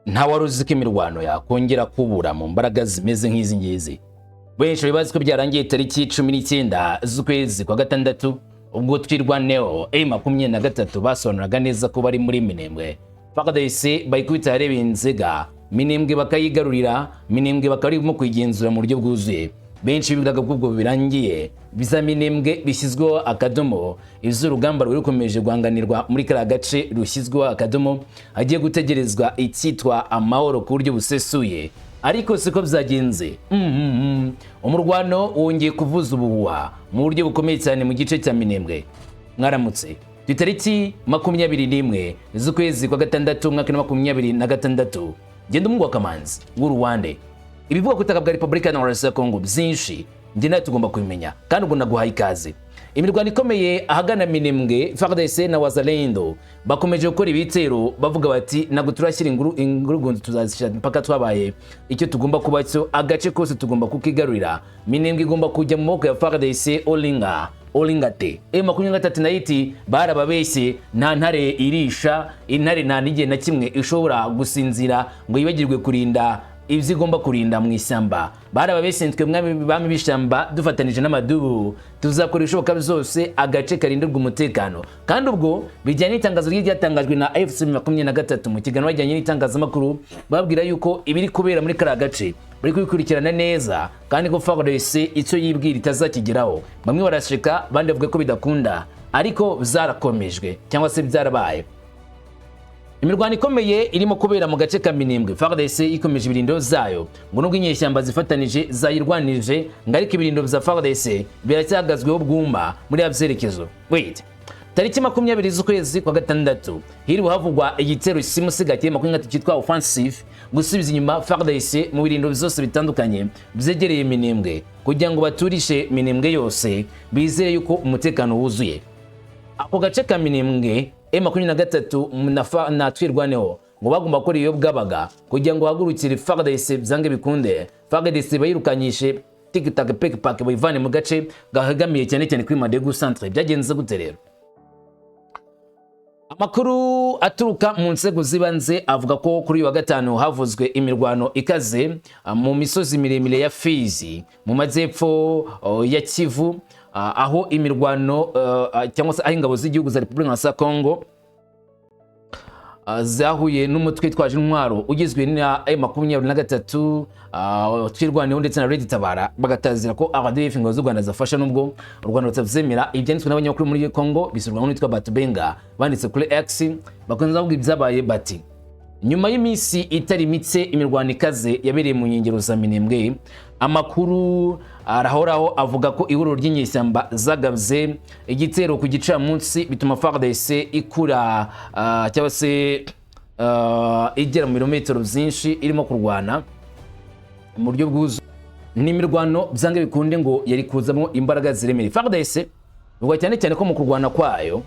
Nta wari uzi ko imirwano yakongera kubura mu mbaraga zimeze nk'izi ngizi. Benshi bari bazi ko byarangiye tariki 19 z'ukwezi kwa gatandatu, ubwo Twirwaneho, M23 basobanuraga neza ko bari muri Minembwe. FARDC bayikubita yareba inzega, Minembwe bakayigarurira, Minembwe bakaba barimo kuyigenzura mu buryo bwuzuye. Benshi bibwiraga ko ubwo birangiye, biza Minembwe bishyizweho akadomo, iby'urugamba rwari rukomeje guhanganirwa muri kariya gace rushyizweho akadomo, hagiye gutegerezwa icyitwa amahoro ku buryo busesuye. Ariko siko byagenze. Umurwano wongeye kuvuza ubuhuha mu buryo bukomeye cyane mu gice cya Minembwe. Mwaramutse. Ku itariki 21 z'ukwezi kwa gatandatu, umwaka wa 2026, genda umuhungu wa Kamanzi w'Uruwande. Ibivugwa ku butaka bwa Repubulika Iharanira ya Kongo byinshi njye nawe tugomba kubimenya, kandi ubwo naguhaye ikaze. Imirwano ikomeye ahagana Minembwe, FARDC na Wazalendo bakomeje gukora ibitero, bavuga bati: "Ntabwo turashyira inguru ingurugunzu, tuzazishyira mpaka twabaye icyo tugomba kuba cyo. Agace kose tugomba kukigarurira. Minembwe igomba kujya mu maboko ya FARDC." Olinga olingate M23 nayo iti: "Barababeshye, nta ntare irisha intare, nta n'igihe na kimwe ishobora gusinzira ngo yibagirwe kurinda ibyo igomba kurinda mu ishyamba. Barababeshye, twe bami b'ishyamba dufatanije n'amadubu tuzakora ibishoboka byose agace karindirwa umutekano." Kandi ubwo bijyanye n'itangazo ryatangajwe na AFC 23 mu kiganiro bajyanye n'itangazamakuru, babwira yuko ibiri kubera muri kariya gace bari kubikurikirana neza, kandi ko FARDC icyo yibwira itazakigeraho. Bamwe barasheka, abandi bavuga ko bidakunda, ariko byarakomejwe cyangwa se byarabaye. Imirwano ikomeye irimo kubera mu gace ka Minembwe. FARDC ikomeje ibirindiro zayo, ngo nubwo inyeshyamba zifatanije zayirwanije, ngo ariko ibirindiro bya FARDC biracyahagazweho bwuma muri ya byerekezo. Wait, tariki 20 z'ukwezi kwa gatandatu hiriwe havugwa igitero simusiga kiri 23 cyitwa offensive, gusubiza inyuma FARDC mu birindiro byose bitandukanye byegereye Minembwe, kugira ngo baturishe Minembwe yose, bizere yuko umutekano wuzuye ako gace ka Minembwe. M23 na Twirwaneho ngo bagomba gukora iyo bwabaga kugira ngo bahagurukire FARDC byange bikunde, FARDC bayirukanyishe tic tac pek pak, bayivane mu gace gahegamiye cyane cyane kuri Madegu centre. Byagenze gute rero? Amakuru aturuka mu nzego z'ibanze avuga ko kuri uyu wa gatanu havuzwe imirwano ikaze mu misozi miremire ya Fizi mu majyepfo ya Kivu, aho imirwano cyangwa se aho ingabo z'igihugu za Repubulika ya Kongo zahuye n'umutwe witwaje intwaro ugizwe na M23, Twirwaneho ndetse na Red Tabara, bagatazira ko RDF, ingabo z'u Rwanda zafasha, nubwo u Rwanda rutavyemera. Ibyanditswe n'abanyamakuru muri Kongo bisubirwamo n'uwitwa Batubenga banditse kuri X, bakunze bavuga ibyabaye bati: "Nyuma y'iminsi itari mike imirwano ikaze yabereye mu nkengero za Minembwe, amakuru arahoraho avuga ko ihuriro ry'inyeshyamba zagabye igitero ku gicamunsi, bituma FARDC ikura cyangwa se igera mu birometero byinshi irimo kurwana mu buryo bwuzuye. Ni imirwano byange bikunde ngo yari kuzamo imbaraga ziremereye." FARDC bivuga cyane cyane ko mu kurwana kwayo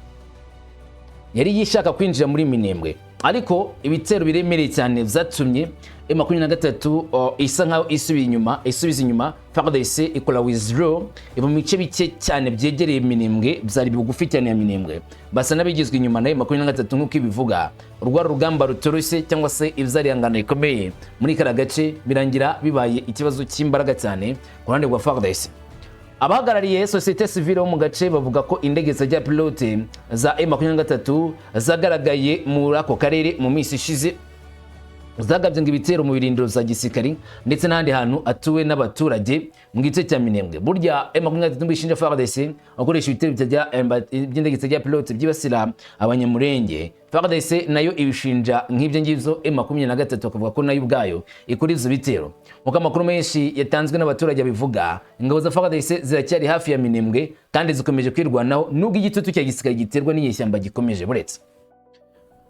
yari yishaka kwinjira muri Minembwe, ariko ibitero biremereye cyane byatumye M23 isa nkaho isubiye inyuma, isubiza inyuma FARDC, ikora withdraw, iva mu bice bike cyane byegereye Minembwe, byari bigufi cyane ya Minembwe, basa n'abigizwe inyuma na M23 nk'uko ibivuga. Urwa rugamba rutoroshye cyangwa se ibyarihangana rikomeye muri kariya gace birangira bibaye ikibazo cy'imbaraga cyane ku ruhande rwa FARDC. Abahagarariye sosiyete sivile bo mu gace bavuga ko indege zitagira pilote za M23 zagaragaye muri ako karere mu minsi ishize, zagabye ngo ibitero mu birindiro za gisirikari ndetse n'ahandi hantu atuwe n'abaturage mu gice cya Minembwe. Burya M23 ishinja FARDC akoresha ibitero by'indege zitagira pilote byibasira Abanyamurenge. FARDC nayo ibishinja nk'ibyo ngibyo M23, bakavuga ko nayo ubwayo ikora ivyo bitero. Nk'uko amakuru menshi yatanzwe n'abaturage abivuga, ingabo za FARDC ziracyari hafi ya Minembwe kandi zikomeje kwirwanaho, nubwo igitutu cya gisirikare giterwa n'inyeshyamba gikomeje. Buretse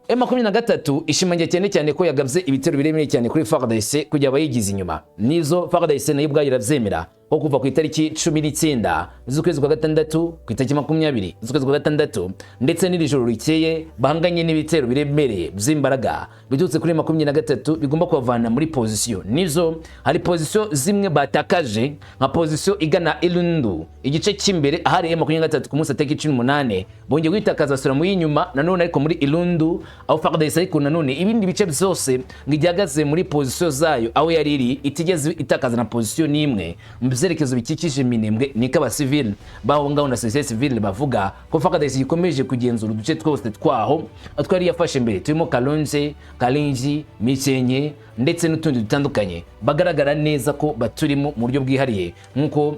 M23 ishimangira cyane cyane ko yagabye ibitero biremereye cyane kuri FARDC kugira abayigize inyuma, nizo FARDC nayo ubwayo irabyemera. ko kuva ku itariki 19 z'ukwezi kwa gatandatu, ku itariki 20 z'ukwezi kwa gatandatu, ndetse n'iri joro rikeye, bahanganye n'ibitero biremereye by'imbaraga biturutse kuri 23 bigomba kubavana muri position. Nizo hari position zimwe batakaje, nka position igana Ilundu, igice cy'imbere ahari M23 ku munsi wa tariki 18, bongeye kwitakaza basubira mu y'inyuma nanone, ariko muri Ilundu aho FARDC, ariko nanone ibindi bice byose ngo igihagaze muri position zayo aho yari iri, itigeze itakaza na position n'imwe mu byerekezo bikikije Minembwe. Niko abasivile baho ngaho na société civile bavuga ko FARDC ikomeje kugenzura uduce twose twaho twari yafashe mbere, turimo Kalonze, Kalingi, Mikenke ndetse n'utundi dutandukanye, bagaragara neza ko baturimo mu buryo bwihariye, nk'uko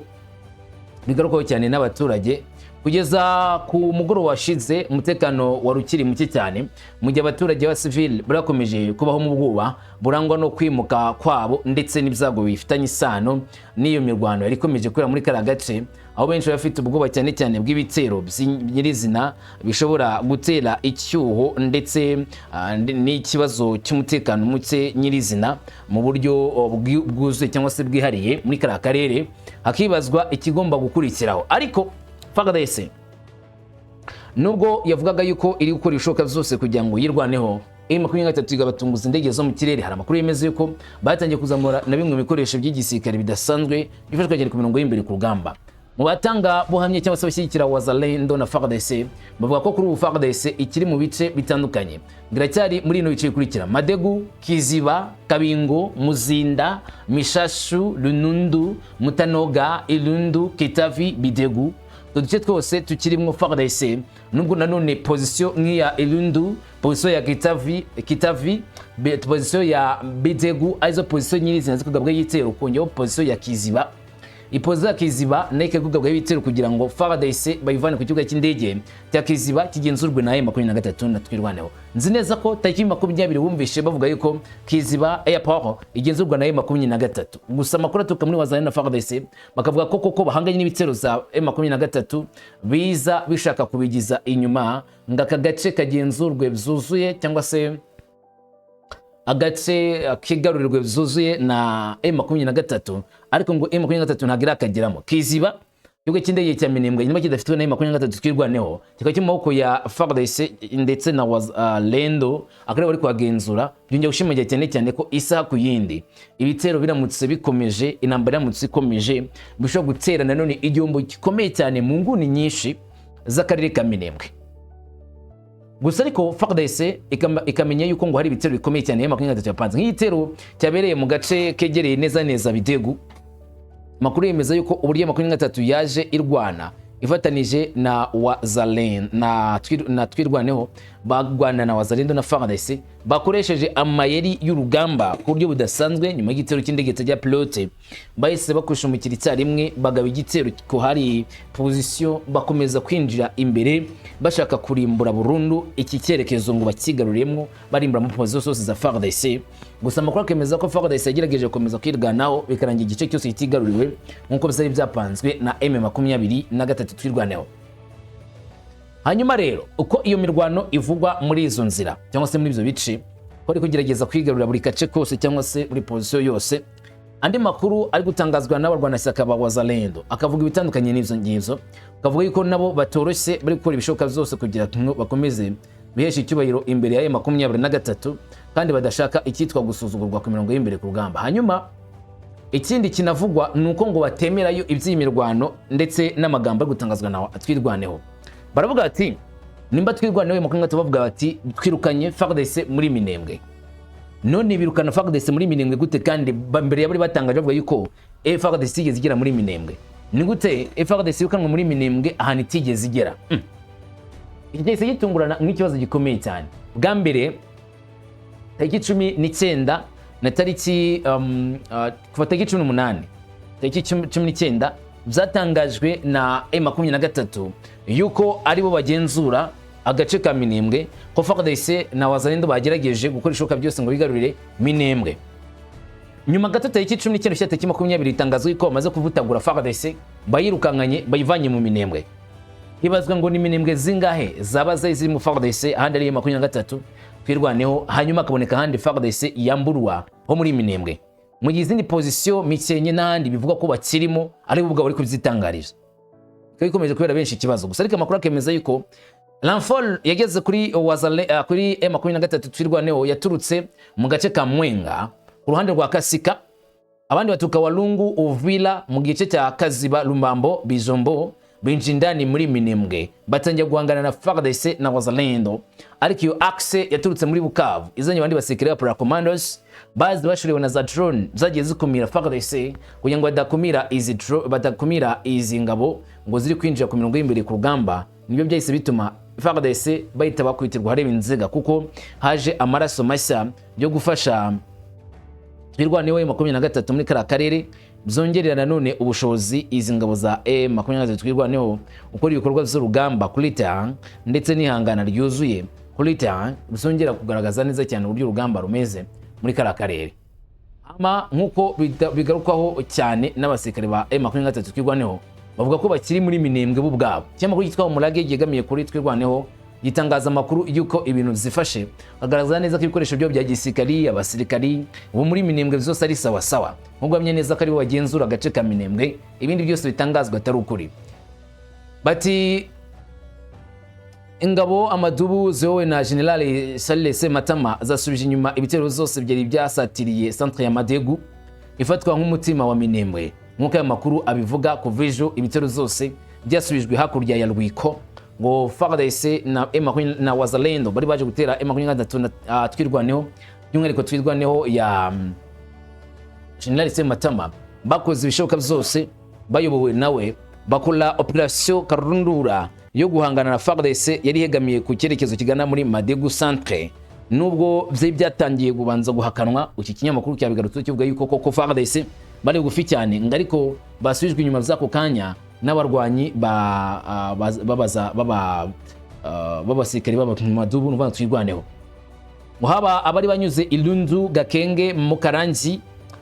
bigarukwaho cyane n'abaturage. Kugeza ku mugoroba washize, umutekano wari ukiri muke cyane, mu gihe abaturage ba civil barakomeje kubaho mu bwoba burangwa no kwimuka kwabo ndetse n'ibyago bifitanye isano n'iyo mirwano yari ikomeje kubera muri kariya gace, aho benshi bafite ubwoba cyane cyane bw'ibitero nyirizina bishobora gutera icyuho ndetse n'ikibazo cy'umutekano muke nyirizina mu buryo bwuzuye cyangwa se bwihariye muri kariya karere, hakibazwa ikigomba gukurikiraho. Ariko FARDC, nubwo yavugaga yuko iri gukora ibishoboka byose kugira ngo yirwaneho, M23 igabatunguza indege zo mu kirere, hari amakuru yemeza yuko batangiye kuzamura na bimwe mu bikoresho by'igisirikare bidasanzwe byifashishwa cyane ku mirongo y'imbere ku rugamba. Mu batanga buhamye cyangwa se abashyigikira Wazalendo na FARDC, bavuga ko kuri ubu FARDC ikiri mu bice bitandukanye, iracyari muri ino bice bikurikira: Madegu, Kiziba, Kabingo, Muzinda, Mishashu, Runundu, Mutanoga, Ilundu, Kitavi, Bidegu. Utwo duce twose tukirimo FARDC, nubwo nanone position nk'iya Ilundu, position ya Kitavi, position ya Bidegu arizo position nyirizina zikugabwa y'igitero, kongeraho position ya Kiziba. Iposition ya Kiziba nayo ikagugabwaho ibitero kugira ngo FARDC bayivane ku kibuga cy'indege cya Kiziba kigenzurwe na M23 na Twirwaneho. Nzi neza ko tariki 20 wumvishe bavuga yuko Kiziba Airport igenzurwa na M23. Gusa amakuru aturuka muri Wazalendo na FARDC bakavuga ko koko bahanganye n'ibitero za M23 biza bishaka kubigiza inyuma, ngo aka gace kagenzurwe byuzuye cyangwa se agace kigarurirwe byuzuye na M23, ariko ngo M23 ntabwo irakageramo. Kiziba, ikibuga cy'indege cya Minembwe, nyuma kidafitwe na M23 Twirwaneho, kikaba kiri mu maboko ya FARDC ndetse na Wazalendo, akaba bari kuhagenzura. Byongeye gushimangira cyane cyane ko isaha ku yindi ibitero biramutse bikomeje, intambara iramutse ikomeje, bishobora gutera nanone igihombo gikomeye cyane mu nguni nyinshi z'akarere ka Minembwe. Gusa ariko FARDC ikamenya yuko ngo hari ibitero bikomeye cyane ya 23 yapanze, nk'igitero cyabereye mu gace kegereye neza neza Bidegu. Makuru yemeza yuko uburyo 23 yaje irwana ifatanije na Wazalendo na Twirwaneho, bagwana na Wazalendo na FARDC, bakoresheje amayeri y'urugamba ku buryo budasanzwe. Nyuma y'igitero cy'indege cya pilote, bahise bakushumukira icyarimwe, bagaba igitero ko hari position, bakomeza kwinjira imbere bashaka kurimbura burundu iki cyerekezo ngo bakigaruriyemo, barimbura mu position zose za FARDC. Gusa amakuru akemeza ko FARDC yagerageje gukomeza kwirwanaho, bikarangira igice cyose kitigaruriwe nk'uko byari byapanzwe na M23 Twirwaneho. Hanyuma rero, uko iyo mirwano ivugwa muri izo nzira cyangwa se muri ibyo bice, ko ari kugerageza kwigarurira buri gace kose cyangwa se buri position yose, andi makuru ari gutangazwa n'abarwanashyaka ba Wazalendo akavuga ibitandukanye n'ibyo ngibyo, akavuga yuko nabo batoroshye, bari gukora ibishoboka byose kugira ngo bakomeze biheshe icyubahiro imbere ya M23, kandi badashaka icyitwa gusuzugurwa ku mirongo y'imbere ku rugamba. Hanyuma ikindi kinavugwa ni uko ngo batemerayo iby'iyi mirwano ndetse n'amagambo ari gutangazwa na Twirwaneho. Baravuga bati nimba Twirwaneho 23 bavuga bati twirukanye FARDC muri Minembwe, none birukana FARDC muri Minembwe gute, kandi mbere yabari batangaje bavuga yuko FARDC itigeze igera muri Minembwe? Ni gute FARDC yirukanwe muri Minembwe ahantu itigeze igera? Iki cyahise gitungurana nk'ikibazo gikomeye cyane. Bwa mbere tariki 19 na tariki kuva tariki 18, tariki 19, byatangajwe na M23 yuko aribo bagenzura agace ka Minembwe, ko FARDC na Wazalendo bagerageje gukora ishoboka byose ngo bigarurire Minembwe. Nyuma gato, tariki 19 ushyira tariki 20, itangazwa yuko bamaze kuvutagura FARDC, bayirukankanye, bayivanye mu Minembwe. Hibazwa ngo ni Minembwe zingahe zaba zari ziri mu FARDC, ahandi ari 23 Twirwaneho, hanyuma akaboneka ahandi FARDC yamburwa ho muri Minembwe. Mu gihe izindi position, Mikenke n'ahandi, bivuga ko bakirimo, ari bo ubwabo bari kubyitangariza, bikaba bikomeje kubera benshi ikibazo gusa. Ariko amakuru akemeza yuko renfort yageze kuri Wazale, kuri M23 Twirwaneho yaturutse mu gace ka Mwenga ku ruhande rwa Kasika, abandi baturuka Walungu, Uvira, mu gice cya Kaziba, Lumbambo, Bijombo, binjira indani muri Minembwe, batangiye guhangana na FARDC na Wazalendo. Ariko iyo axe yaturutse muri Bukavu izanye abandi basirikare ba Para Commandos bazi bashorewe na za drone zagiye zikumira FARDC kugira ngo badakumira izi ngabo ngo ziri kwinjira ku mirongo y'imbere ku rugamba. Nibyo byahise bituma FARDC bahita bakwitirwa hareba inziga, kuko haje amaraso mashya yo gufasha Twirwaneho 23 muri kariya karere, byongerera nanone ubushobozi izi ngabo za M23 Twirwaneho gukora ibikorwa by'urugamba kuri terrain ndetse n'ihangana ryuzuye kuri terrain, byongera kugaragaza neza cyane uburyo urugamba rumeze muri kariya karere. Ama nk'uko bigarukwaho cyane n'abasirikare ba M23 Twirwaneho, bavuga ko bakiri muri Minembwe bo ubwabo. Ikinyamakuru cyitwa Umurage cyegamiye kuri Twirwaneho gitangaza amakuru y'uko ibintu zifashe, agaragaza neza ko ibikoresho byo bya gisirikari, abasirikari ubu muri Minembwe byose ari sawa sawa, nk'ubwo bamye neza ko aribo bagenzura agace ka Minembwe, ibindi byose bitangazwa atari ukuri. Bati ingabo amadubu ziyobowe na General Charles Sematama zasubije inyuma ibitero zose byari byasatiriye centre ya Madegu ifatwa nk'umutima wa Minembwe. Nk'uko aya makuru abivuga, kuva ejo ibitero zose byasubijwe hakurya ya Rwiko. Ngo FARDC na M na Wazalendo bari baje gutera M23 na Twirwaneho, by'umwihariko Twirwaneho ya General Sematama, bakoze ibishoboka byose bayobowe nawe, bakora operation Karundura yo guhangana na FARDC yari yegamiye ku cyerekezo kigana muri Madegu centre. Nubwo byari byatangiye kubanza guhakanwa, iki kinyamakuru cyabigarutse kivuga yuko koko FARDC bari bugufi cyane, ngo ariko basubijwe inyuma by'ako kanya n'abarwanyi ba babaza baba b'abasirikare b'abamadubu n'uvuga Twirwaneho. Ngo haba abari banyuze Irundu, Gakenge, Mukarangi.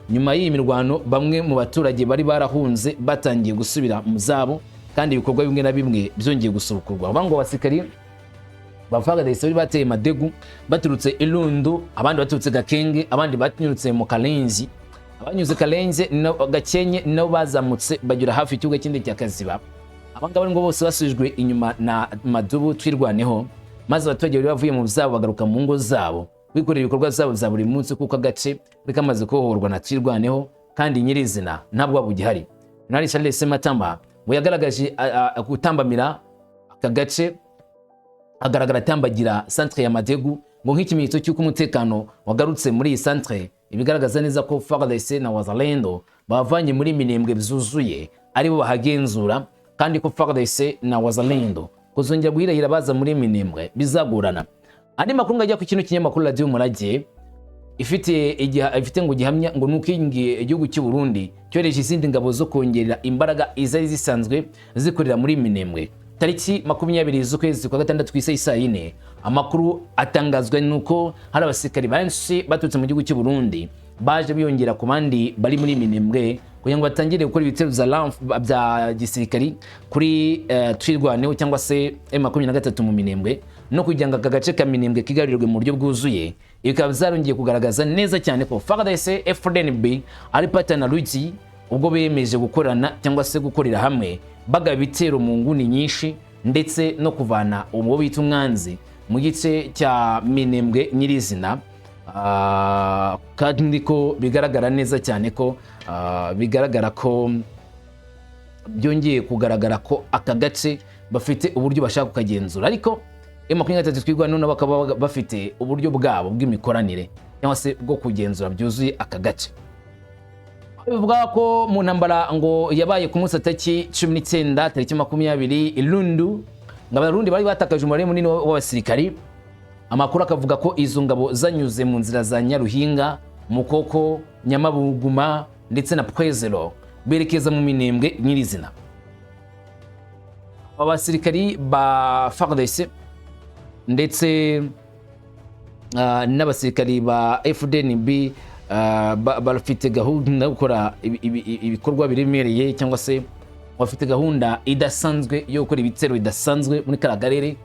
Nyuma y'iyi mirwano, bamwe mu baturage bari barahunze batangiye gusubira mu zabo, kandi ibikorwa bimwe na bimwe byongeye gusubukurwa. Bavuga ngo abasirikari ba FARDC bari bateye Madegu baturutse Irundu, abandi baturutse Gakenge, abandi banyurutse mu Karenzi. Abanyuze Karenze no Gakenke nabo bazamutse bagera hafi y'ikibuga cy'indege cya Kaziba. Abangaba ngo bose basubijwe inyuma na madubu Twirwaneho, maze abaturage bari bavuye mu byabo bagaruka mu ngo zabo bikorera ibikorwa byabo bya buri munsi, kuko agace kari kamaze kubohorwa na Twirwaneho kandi nyirizina ntabwo bugihari. General Charles Sematama ngo yagaragaje gutambamira aka gace, agaragara atambagira centre ya Madegu, ngo nk'ikimenyetso cy'uko umutekano wagarutse muri iyi centre, ibigaragaza neza ko FARDC na Wazalendo bavanye muri Minembwe byuzuye, aribo bahagenzura, kandi ko FARDC na Wazalendo kuzongera guhirahira baza muri Minembwe bizagorana. Andi makuru ngo ajya ku kino kinyamakuru Radio Umurage ifite ifite ngo gihamya ngo nuko igihugu cy'u Burundi cyohereje izindi ngabo zo kongerera imbaraga izari zisanzwe zikorera muri Minembwe tariki 20 z'ukwezi kwa gatandatu ku isaha 4:00. Amakuru atangazwa nuko hari abasirikari benshi baturutse mu gihugu cy'u Burundi baje biyongera ku bandi bari muri Minembwe kugira ngo batangire gukora ibitero bya gisirikari kuri Twirwaneho cyangwa se M23 mu Minembwe, no kugira ngo aka gace ka Minembwe kigarurirwe mu buryo bwuzuye. Ibi bikaba byarongeye kugaragaza neza cyane ko FARDC FDNB ari partner rugi, ubwo bemeje gukorana cyangwa se gukorera hamwe, bagaba ibitero mu nguni nyinshi ndetse no kuvana uwo bita umwanzi mu gice cya Minembwe nyirizina. Kandi ko bigaragara neza cyane ko bigaragara ko byongeye kugaragara ko aka gace bafite uburyo bashaka kukagenzura, ariko M23 Twirwaneho nabo bakaba bafite uburyo bwabo bw'imikoranire cyangwa se bwo kugenzura byuzuye aka gace. Bivuga ko mu ntambara ngo yabaye ku munsi tariki 19, tariki 20 Irundu, ngo Abarundi bari batakaje umubare munini w'abasirikari. Amakuru akavuga ko izo ngabo zanyuze mu nzira za Nyaruhinga, Mukoko, Nyamabuguma ndetse na Pwezero, berekeza mu Minembwe nyirizina. Aba basirikari ba FARDC ndetse n'abasirikari ba FDNB bafite gahunda yo gukora ibikorwa biremereye, cyangwa se bafite gahunda idasanzwe yo gukora ibitero bidasanzwe muri kariya karere.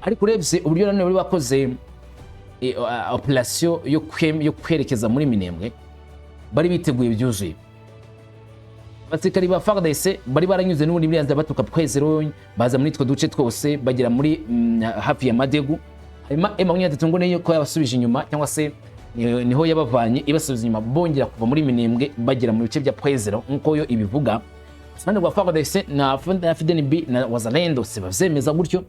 Ariko urebye uburyo nanone bari bakoze operation yo kwerekeza muri Minembwe. Bari biteguye byuzuye. Abasirikari ba FARDC bari baranyuze n'ubundi muri nzira baturuka Point Zéro, baza muri utwo duce twose, bagera muri hafi ya Madegu. Hanyuma M23 ngo niyo ko yabasubije inyuma, cyangwa se niho yabavanye ibasubiza inyuma, bongera kuva muri Minembwe bagera mu bice bya Point Zéro nk'uko yo ibivuga. Ruhande rwa FARDC na FDNB na Wazalendo se bavyemeza gutyo.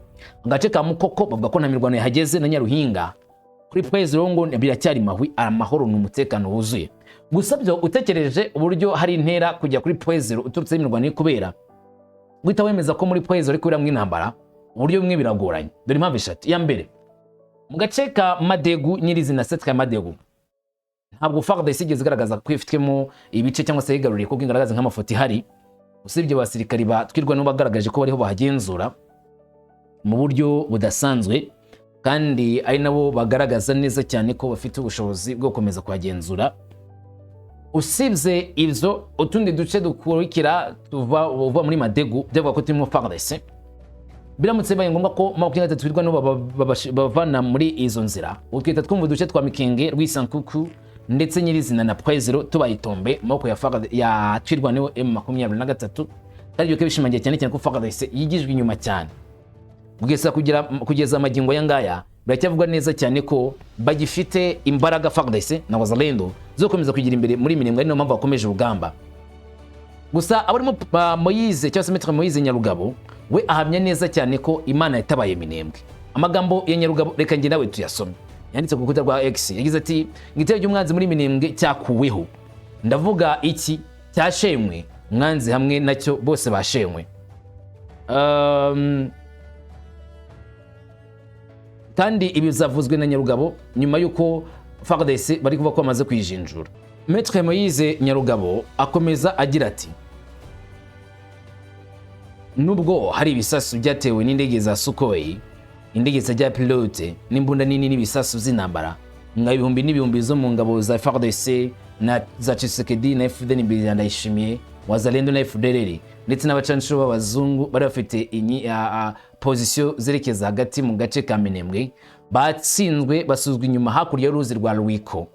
Agace ka Mukoko bavuga ko nta mirwano yahageze, na Nyaruhinga kuri Point Zéro ngo biracyari mahwi, amahoro ni umutekano wuzuye. Gusa byo utekereje uburyo hari intera kujya kuri Point Zéro uturutse imirwano iri kubera, guhita wemeza ko muri Point Zéro iri kuberamwo intambara uburyo bumwe biragoranye. Dore impamvu eshatu. Iya mbere, mu gace ka Madegu nyirizina, secteur ya Madegu, ntabwo FARDC igeze igaragaza ko ifitemo ibice cyangwa se yigaruriye, kuko igaragaza nk'amafoto ihari, usibye abasirikari batwirwa n'abo bagaragaje ko bariho bahagenzura mu buryo budasanzwe, kandi ari nabo bagaragaza neza cyane ko bafite ubushobozi bwo gukomeza kuhagenzura. Usibye ibyo, utundi duce dukurikira tuva uva muri Madegu byavuga ko turimo FARDC. Biramutse bibaye ngombwa ko 23 twirwa n'abo bavana muri izo nzira, utwita twumva uduce twa Mikenge, Rwisankuku ndetse nyirizina na Point Zéro tubaye itombe mu maboko ya FARDC ya Twirwaneho M23. Kandi ibyo bishimangiye cyane cyane ko FARDC yigijwe inyuma cyane kugeza amagingo ya ngaya. Biracyavugwa neza cyane ko bagifite imbaraga, FARDC na Wazalendo, zo gukomeza kugira imbere muri Minembwe, ari niyo mpamvu bakomeje urugamba. Gusa abarimo Moyize cyangwa se Maître Moyize Nyarugabo, we ahamya neza cyane ko Imana yatabaye Minembwe. Amagambo ya Nyarugabo reka njye nawe tuyasome, yanditse ku rukuta rwa X. Yagize ati: "Igitero cy'umwanzi muri Minembwe cyakuweho. Ndavuga iki? Cyashenywe. Umwanzi hamwe nacyo bose bashenywe." Kandi ibi bizavuzwe na Nyarugabo nyuma y'uko FARDC bari kuvuga ko bamaze kuyijinjura. Maître Moyize Nyarugabo akomeza agira ati: "Nubwo hari ibisasu byatewe n'indege za Sukhoi, indege zitagira pilote n'imbunda nini n'ibisasu by'intambara nka ibihumbi n'ibihumbi zo mu ngabo za FARDC na za Tshisekedi na FDNB ya Ndayishimiye, Wazalendo na FDLR ndetse n'abacanshuro b'abazungu bari bafite position zerekeza hagati mu gace ka Minembwe, batsinzwe, basuzwa inyuma hakurya y'uruzi rwa Rwiko."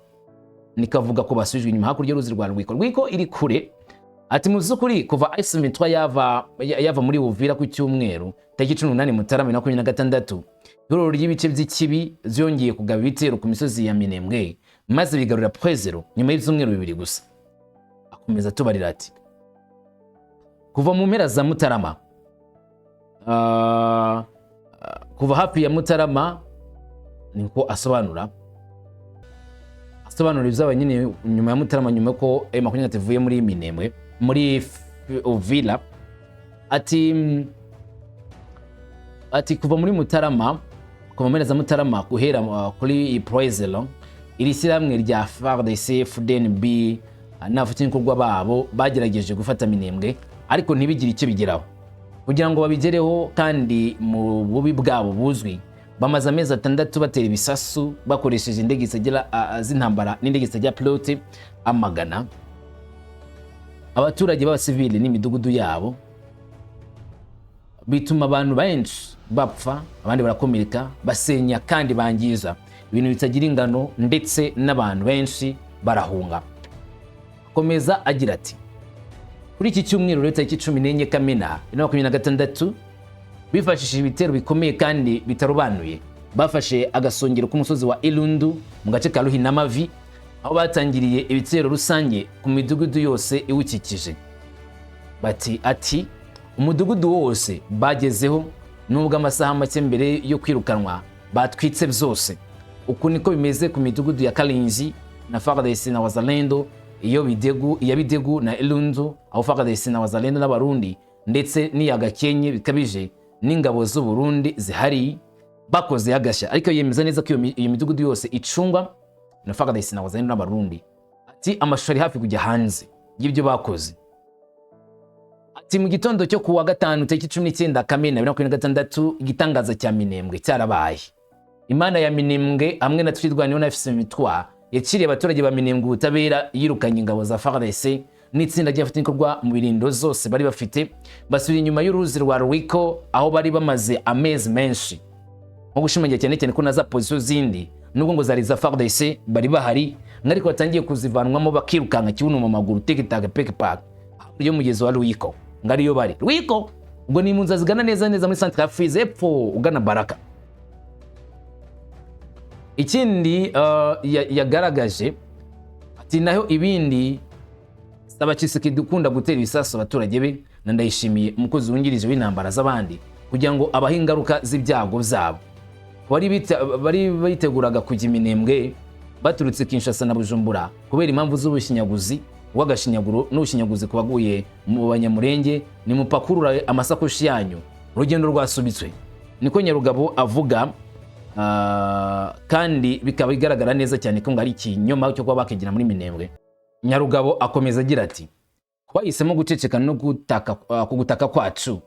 Nikavuga ko basubijwe inyuma hakurya y'uruzi rwa Rwiko. Rwiko iri kure. Ati: "Mu by'ukuri kuva M23 yava muri Uvira ku cyumweru tariki 18 Mutarama 2026, ihuriro ry'ibice by'ikibi byongeye kugaba ibitero ku misozi ya Minembwe maze bigarurira Point Zéro nyuma y'ibyumweru 2 gusa." Akomeza atubarira ati: "Kuva mu mpera za Mutarama, kuva hafi ya Mutarama," niko asobanura ibyabaye nyine nyuma ya Mutarama, nyuma ko M23 ivuye muri Minembwe, muri Uvira. Ati kuva muri Mutarama, kuva mu mpera za Mutarama guhera kuri Point Zéro, iri shyirahamwe rya FARDC, FDNB n'abafatanyabikorwa babo bagerageje gufata Minembwe ariko ntibigire icyo bigeraho. Kugira ngo babigereho kandi mu bubi bwabo buzwi, bamaze amezi 6 batera ibisasu bakoresheje indege zitagira z'intambara n'indege zitagira pilote amagana abaturage b'abasivili n'imidugudu yabo, bituma abantu benshi bapfa, abandi barakomereka, basenya kandi bangiza ibintu bitagira ingano, ndetse n'abantu benshi barahunga." Akomeza agira ati: "Kuri iki cyumweru rero, tariki 14 Kamena 2026, bifashishije ibitero bikomeye kandi bitarobanuye, bafashe agasongero k'umusozi wa Ilundu mu gace ka Ruhinamavi, aho batangiriye ibitero rusange ku midugudu yose iwukikije." Ati: "Umudugudu wose bagezeho, nubwo amasaha make mbere yo kwirukanwa batwitse byose. Uku niko bimeze ku midugudu ya Karinzi na FARDC na Wazalendo, iyo Bidegu, iya Bidegu na Ilundu, aho FARDC na Wazalendo n'Abarundi, ndetse n'iya Gakenke bikabije n'ingabo z'u Burundi zihari bakoze agashya." Ariko yemeza neza ko iyo midugudu yose icungwa na FARDC na Wazalendo n'Abarundi. Ati: "Amashusho ari hafi kujya hanze y'ibyo bakoze." Ati: "Mu gitondo cyo kuwa gatanu tariki 19 Kamena 2026, igitangaza cya Minembwe cyarabaye. Imana ya Minembwe hamwe na Twirwaneho na FC Mitwa yaciriye abaturage ba Minembwe ubutabera, yirukanye ingabo za FARDC n'itsinda ry'abafatanyabikorwa mu birindo zose bari bafite, basubira inyuma y'uruzi rwa Rwiko aho bari bamaze amezi menshi." Nko gushimangira cyane cyane ko na za position zindi, nubwo ngo zari za FARDC, bari bahari ariko batangiye kuzivanwamo, bakirukanka kibuno mu maguru, tikitaka pekipaka, hakurya y'umugezi wa Rwiko, ngo ariyo bari. Rwiko ubwo ni mu nzira zigana neza neza muri centre ya Fizi, epfo ugana Baraka. Ikindi yagaragaje ati naho ibindi saba Tshisekedi ukunda gutera ibisasu abaturage be na Ndayishimiye, umukozi wungirije w'intambara z'abandi, kugira ngo abahe ingaruka z'ibyago byabo. Bari biteguraga kujya Iminembwe baturutse Kinshasa na Bujumbura kubera impamvu z'ubushinyaguzi bw'agashinyaguro n'ubushinyaguzi ku baguye mu Banyamurenge. Nimupakurura amasakoshi yanyu, urugendo rwasubitswe, niko Nyarugabo avuga. Kandi bikaba bigaragara neza cyane ko ngo ari ikinyoma cyo kuba bakigira muri Minembwe. Nyarugabo akomeza agira ati: "Twahisemo guceceka no gutaka, ku gutaka kwacu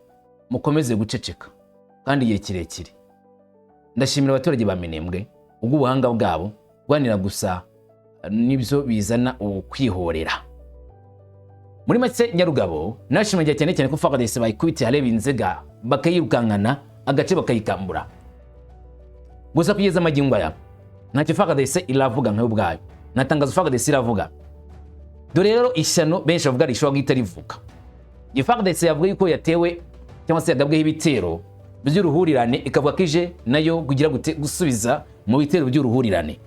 mukomeze guceceka kandi igihe kirekire. Ndashimira abaturage ba Minembwe ubwo ubuhanga bwabo rwanira gusa nibyo bizana ukwihorera." Muri make, Nyarugabo nashimangira cyane cyane ko FARDC bayikubitiye areba inzega, bakayirukankana agace bakayikambura. Gusa kugeza amagingo aya ntacyo FARDC iravuga nkayo ubwayo, nta tangazo FARDC iravuga. Dore rero ishyano benshi bavuga rishobora guhita rivuka. Iyi FARDC yavuga yuko yatewe cyangwa se yagabweho ibitero by'uruhurirane, ikavuga ko ije nayo kugira gute? Gusubiza mu bitero by'uruhurirane.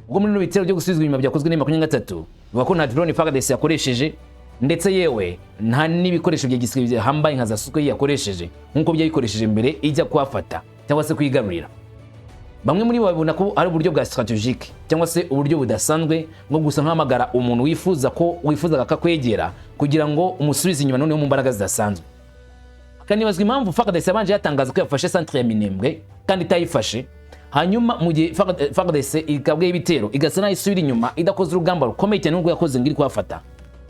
Ubwo muri bino bitero byo gusubizwa inyuma byakozwe na 23, bivuga ko nta drone FARDC yakoresheje, ndetse yewe nta n'ibikoresho bya gisirikare bihambaye nka za Sukhoi yakoresheje nk'uko byayikoresheje mbere ijya kuhafata cyangwa se kuyigarurira. Bamwe muri bo babona ko ari uburyo bwa stratégique cyangwa se uburyo budasanzwe bwo gusa nkahamagara umuntu wifuza ko wifuzaga akakwegera kugira ngo umusubize inyuma noneho mu mbaraga zidasanzwe. Hakanibazwa impamvu FARDC yabanje yatangaza ko yafashe centre ya Minembwe kandi itayifashe, hanyuma mu gihe FARDC ikabweho ibitero igasa naho isubira inyuma idakoze urugamba rukomeye cyane nk'ubwo yakoze ngo iri kuhafata.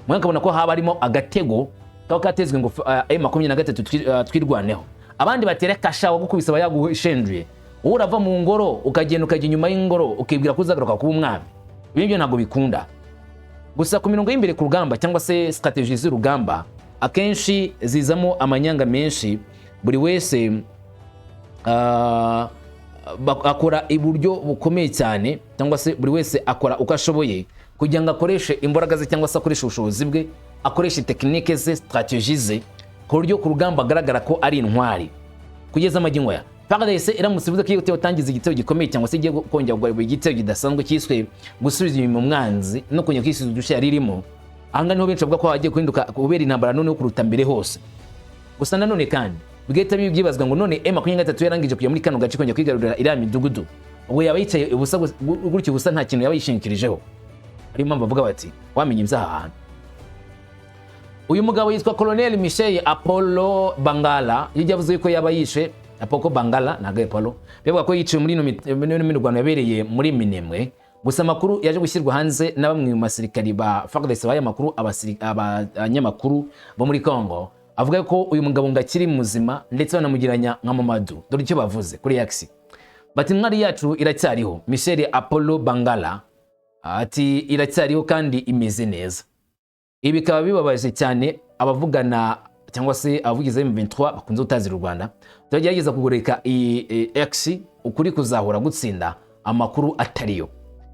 Mwe akabona ko haba harimo agatego kaba katezwe ngo M23 twirwaneho. Abandi batera kasha wagukubise aba yagushenjuye. Wowe urava mu ngoro ukagenda ukajya inyuma y'ingoro, ukibwira ko uzagaruka kuba umwami. Ibi ngibyo ntabwo bikunda. Gusa ku mirongo y'imbere ku rugamba cyangwa se stratégie z'urugamba akenshi zizamo amanyanga menshi. Buri wese akora iburyo bukomeye cyane, cyangwa se buri wese akora uko ashoboye kugira ngo akoreshe imbaraga ze cyangwa se akoreshe ubushobozi bwe, akoreshe technique ze, stratégie ze, ku buryo ku rugamba agaragara ko ari intwari. Kugeza amagingo ya FARDC iramutse ivuze ko igiye gutangiza igitero gikomeye cyangwa se igiye kongera kugaba igitero kidasanzwe cyiswe gusubiza inyuma umwanzi no kongera kwisubiza udushya yari irimo, aha ngaha niho benshi bavuga ko hagiye guhinduka kubera intambara noneho kuruta mbere hose. Gusa nanone kandi bigahita byibazwa ngo none M23 yarangije kujya muri kano gace kongera kwigarurira iriya midugudu, ubwo yaba yicaye ubusa gutyo ubusa, nta kintu yaba yishingikirijeho? Ariyo mpamvu bavuga bati wamenya ibyaha hantu. Uyu mugabo yitwa Colonel Michel Apollo Bangala. Iyo yavuze yuko yaba yishe Apoko Bangala, ntabwo Apollo, bivuga ko yiciwe muri ino mirwano yabereye muri Minembwe. Gusa amakuru yaje gushyirwa hanze na bamwe mu basirikari ba FARDC bahaye amakuru abanyamakuru bo muri Congo, avuga ko uyu mugabo ngo akiri muzima, ndetse banamugiranya nka Mamadou. Dore icyo bavuze kuri X, bati: "Intwari yacu iracyariho, Michel Apollo Bangala," ati "iracyariho kandi imeze neza." Ibi bikaba bibabaje cyane abavugana cyangwa se abavugizi ba M23 bakunze gutazira u Rwanda. Turagerageza kugoreka iyi X, ukuri kuzahora gutsinda amakuru atariyo.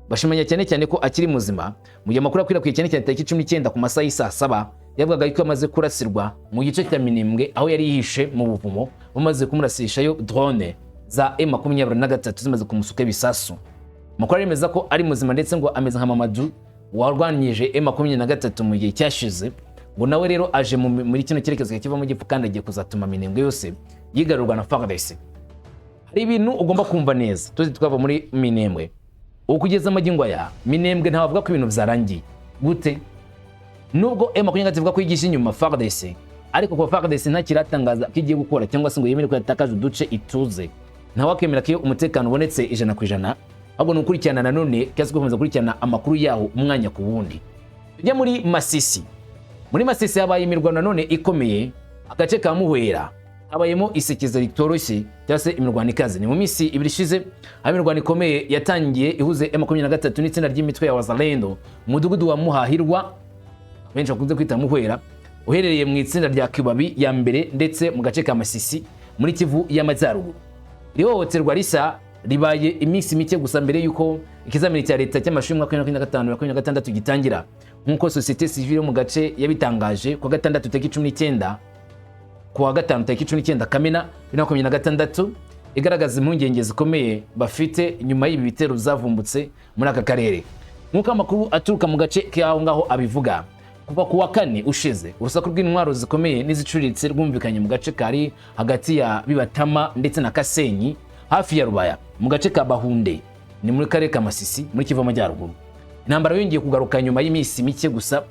Bashimangira cyane cyane ko akiri muzima, mu gihe amakuru akwirakwiye cyane cyane tariki 19 ku masaha y'isaa 7 yavugaga ko amaze kurasirwa mu gice cya Minembwe aho yari yihishe mu buvumo, bamaze kumurasishayo drone za M23 zimaze kumusuka ibisasu. Amakuru aremeza ko ari muzima, ndetse ngo ameze nka Mamadou warwanyije M23 mu gihe cyashize. Ngo nawe rero aje muri kino cyerekezo kiva mu gifu kandi agiye kuzatuma Minembwe yose yigarurwa na FARDC. Hari ibintu ugomba kumva neza tuzi twava muri Minembwe. Ubu kugeza amagingo aya, Minembwe ntabavuga ko ibintu byarangiye gute, nubwo M23 ivuga ko yigisha inyuma FARDC, ariko kuba FARDC ntakiratangaza ko igiye gukora cyangwa se ngo yemere ko yatakaje uduce ituze. Ntawakemera ko iyo umutekano ubonetse 100%, ahubwo ni ukurikirana nanone cyangwa se gukomeza gukurikirana amakuru yaho umwanya ku wundi. Tujya muri Masisi. Muri Masisi habaye imirwano nanone ikomeye. Agace ka Muhwera habayemo isekeza ritoroshye cyangwa se imirwano ikaze. Ni mu minsi 2 ishize aho imirwano ikomeye yatangiye ihuze M23 n'itsinda ry'imitwe ya Wazalendo mu mudugudu wa Muhahirwa, benshi bakunze kwita Muhwera, uherereye mu itsinda rya Kibabi ya mbere, ndetse mu gace ka Masisi muri Kivu y'Amajyaruguru. Iri hohoterwa rishya Ribaye iminsi mike gusa mbere y'uko ikizamini cya leta cy'amashuri y'umwaka wa 2025 2026 gitangira, nk'uko société civile yo mu gace yabitangaje ku wa gatandatu tariki 19, ku wa gatanu tariki 19 Kamena 2026, igaragaza impungenge zikomeye bafite nyuma y'ibi bitero zavumbutse muri aka karere. Nk'uko amakuru aturuka mu gace k'aho ngaho abivuga, kuva ku wa kane ushize urusaku rw'intwaro zikomeye n'izicuriritse rwumvikanye mu gace kari hagati ya Bibatama ndetse na Kasenyi, hafi ya Rubaya, mu gace ka Bahunde, ni muri karere ka Masisi, muri Kivu Amajyaruguru. Intambara yongeye kugaruka nyuma y'iminsi mike gusa,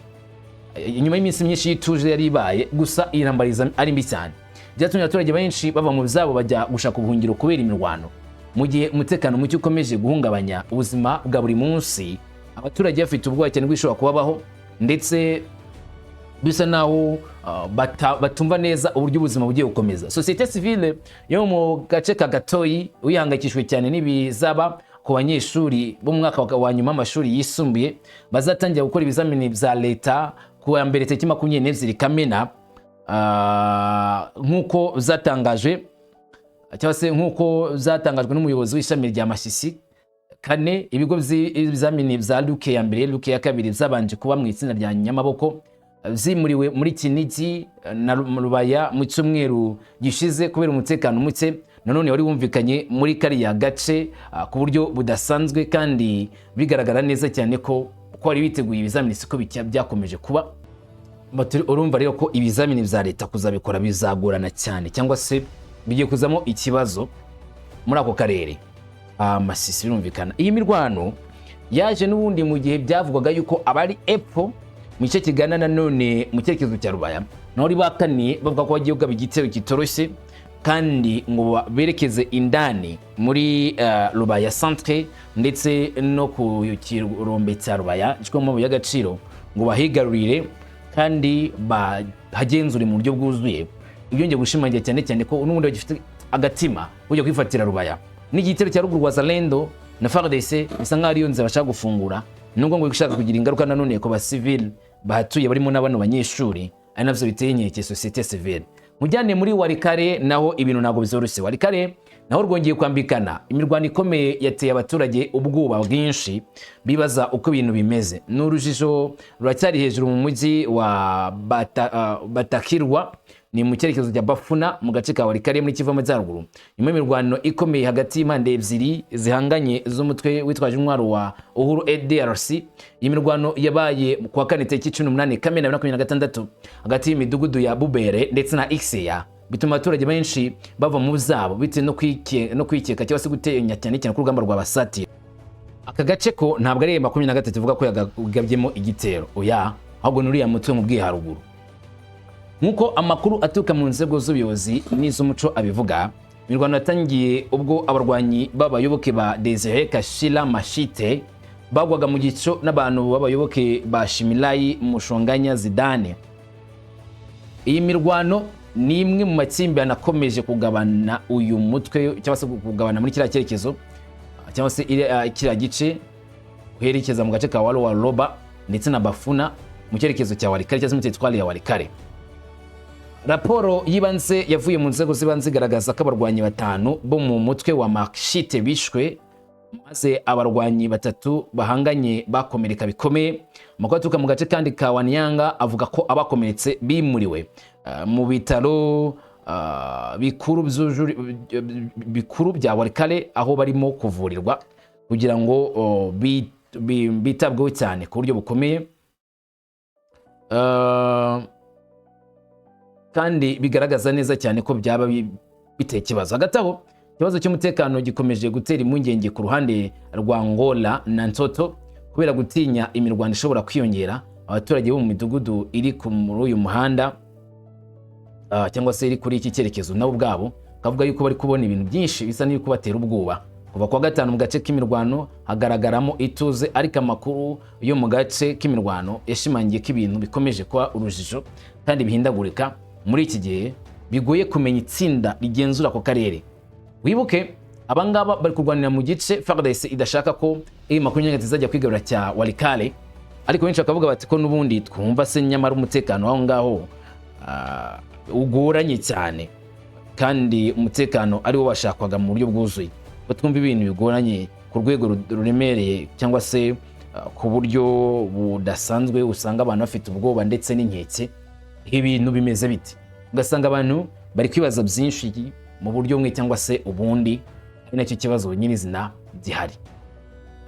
nyuma y'iminsi myinshi y'ituje yari ibaye. Gusa iyi ntambara iza ari mbi cyane, byatumye abaturage benshi bava mu byabo bajya gushaka ubuhungiro kubera imirwano. Mu gihe umutekano muke ukomeje guhungabanya ubuzima bwa buri munsi, abaturage bafite ubwoba cyane bw'ishobora kubabaho, ndetse bisa naho batumva neza uburyo ubuzima bugiye gukomeza. Société civile yo mu gace ka Gatoyi wihangayikishijwe cyane n'ibizaba ku banyeshuri bo mu mwaka wa nyuma w'amashuri yisumbuye bazatangira gukora ibizamini bya leta ku wa mbere tariki 22 Kamena, nk'uko zatangajwe cyangwa se nk'uko zatangajwe n'umuyobozi w'ishami rya Masisi kane. Ibigo by'ibizamini bya LUC ya mbere, LUC ya kabiri byabanje kuba mu itsinda rya Nyamaboko zimuriwe muri Kinigi na Rubaya mu cyumweru gishize kubera umutekano muke nanone wari wumvikanye muri kariya gace ku buryo budasanzwe, kandi bigaragara neza cyane ko wari witeguye ibizamini siko byakomeje kuba. Urumva rero ko ibizamini bya leta kuzabikora bizagorana cyane, cyangwa se bigiye kuzamo ikibazo muri ako karere Masisi. Birumvikana iyi mirwano yaje n'ubundi mu gihe byavugwaga yuko abari epfo mu gice kigana nanone mu cyerekezo cya Rubaya naho bakaniye, bavuga ko bagiye kugaba igitero kitoroshye kandi ngo berekeze indani muri Rubaya centre ndetse no ku kirombe cya Rubaya mu mabuye y'agaciro, ngo bahigarurire kandi bahagenzure mu buryo bwuzuye. Ibyongeye gushimangira cyane cyane ko n'ubundi bagifite agatima kujya kwifatira Rubaya n'igitero cya ruguru. Wazalendo na FARDC bisa nkaho ariyo nzira bashaka gufungura, nubwo ngo ishaka kugira ingaruka nanone ku basivili bahatuye barimo na bano banyeshuri, ari navyo biteye inkeke société civile. Mujyane muri Walikale, naho ibintu ntabwo byoroshye. Walikale naho rwongeye kwambikana imirwano ikomeye yateye abaturage ubwoba bwinshi, bibaza uko ibintu bimeze. Ni urujijo ruracyari hejuru mu mujyi wa Batakirwa, ni mu cyerekezo cya Bafuna, mu gace ka Walikale, muri Kivu Amajyaruguru, nyuma y'imirwano ikomeye hagati y'impande ebyiri zihanganye z'umutwe witwaje intwaro wa Uhuru ADRC. Iyi mirwano yabaye ku wa kane tariki 18 Kamena 2026 hagati y'imidugudu ya Bubere ndetse na Iseya, bituma abaturage benshi bava mu zabo bitewe no kwikeka cyangwa se gutinya cyane cyane ku rugamba rwa Basati. Aka gace ko ntabwo ari 23 ivuga ko yagabyemo igitero, oya, ahubwo ni uriya mutwe mu bwiharuguru. Nk'uko amakuru aturuka mu nzego z'ubuyobozi n'iz'umuco abivuga, imirwano yatangiye ubwo abarwanyi b'abayoboke ba Desire Kashila Mashite bagwaga mu gico n'abantu b'abayoboke ba Shimilayi Mushonganya Zidane. Iyi mirwano ni imwe mu makimbirane akomeje kugabana uyu mutwe, cyangwa se kugabana muri kiriya cyerekezo, cyangwa se kiriya gice uherekeza mu gace ka Walo wa Roba ndetse na Bafuna mu cyerekezo cya Walikale, cyangwa se muri teritwari ya Walikale. Raporo y'ibanze yavuye mu nzego z'ibanze igaragaza ko abarwanyi batanu bo mu mutwe wa Makshite bishwe, maze abarwanyi batatu bahanganye bakomereka bikomeye. Amakuru aturuka mu gace kandi ka Wanyanga avuga ko abakomeretse bimuriwe mu bitaro bikuru bya Walikale, aho barimo kuvurirwa kugira ngo bitabweho cyane ku buryo bukomeye. Kandi bigaragaza neza cyane ko byaba biteye ikibazo. Hagati aho, ikibazo cy'umutekano gikomeje gutera impungenge ku ruhande rwa Ngola na Ntoto kubera gutinya imirwano ishobora kwiyongera. Abaturage bo mu midugudu iri muri uyu muhanda, cyangwa se iri kuri iki cyerekezo, nabo ubwabo bavuga yuko bari kubona ibintu byinshi bisa n'ibiri kubatera ubwoba. Kuva kuwa gatanu mu gace k'imirwano hagaragaramo ituze, ariko amakuru yo mu gace k'imirwano yashimangiye ko ibintu bikomeje kuba urujijo kandi bihindagurika muri iki gihe, bigoye kumenya itsinda rigenzura ako karere. Wibuke abangaba bari kurwanira mu gice FARDC idashaka ko M23 izajya kwigarura cya Walikale, ariko benshi bakavuga bati ko n'ubundi twumva se nyamara umutekano aho ngaho ugoranye cyane, kandi umutekano ari wo washakwaga mu buryo bwuzuye. Ko twumva ibintu bigoranye ku rwego ruremereye cyangwa se ku buryo budasanzwe, usanga abantu bafite ubwoba ndetse n'inkeke. Ibintu bimeze bite? Ugasanga abantu bari kwibaza byinshi mu buryo bumwe cyangwa se ubundi, ari nacyo kibazo nyirizina gihari.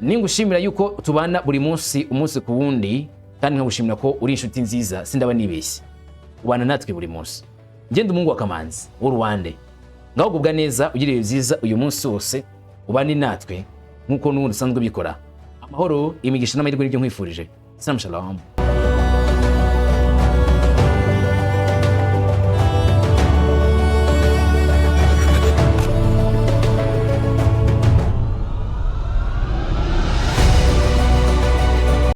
Ningushimira yuko tubana buri munsi, umunsi ku wundi, kandi nkagushimira ko uri inshuti nziza, sindaba nibeshye, ubana natwe buri munsi. Ngenda umuhungu wa Kamanzi w'Uruwande, ngaho gubwa neza, ugira ibihe byiza uyu munsi wose, ubane natwe nk'uko n'ubundi usanzwe ubikora. Amahoro, imigisha n'amahirwe nibyo nkwifurije. Salam shalom.